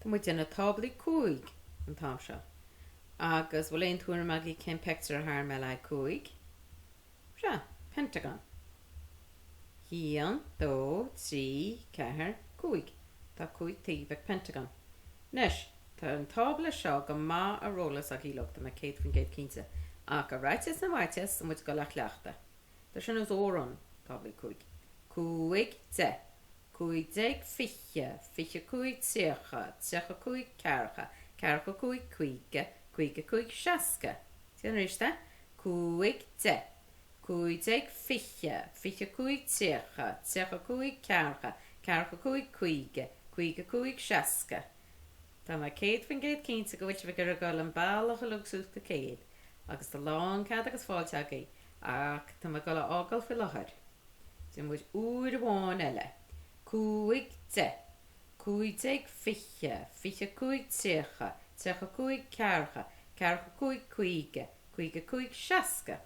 Tá muid ag déanamh táblaí 5 an t-am seo. Agus bhfuil aon tuairim agaibh cén pictiúr a tharraing mé le haghaidh 5? Sea, pentagon. 1, 2, 3, 4, 5. Tá 5 taobh ag pentagon. Anois, tá an tábla seo go maith ar eolas agaibh uilig, tá mé 100% cinnte. Ach ar fhaitíos na bhfaitíos, tá muid ag dul a chleachtadh. Tá sé ar nós amhrán, táblaí 5. 5, 10, 15, 20, 25, 30, 35, 40, 45, 50, 55, 60. Déan arís é. 5, 10, 15, 20, 25, 30, 35, 40, 45, 50, 55, 60. Tá mé 100% cinnte go bhfuil sibh ag iarraidh dul an bealach uilig suas go 100 agus tá lán cead agus fáilte agaibh ach tá mé ag dul a fhágáil faoi láthair. Déanfaidh muid uair amháin eile. 5, 10, 15, 20, 25, 30, 35, 40, 45, 50, 55, 60.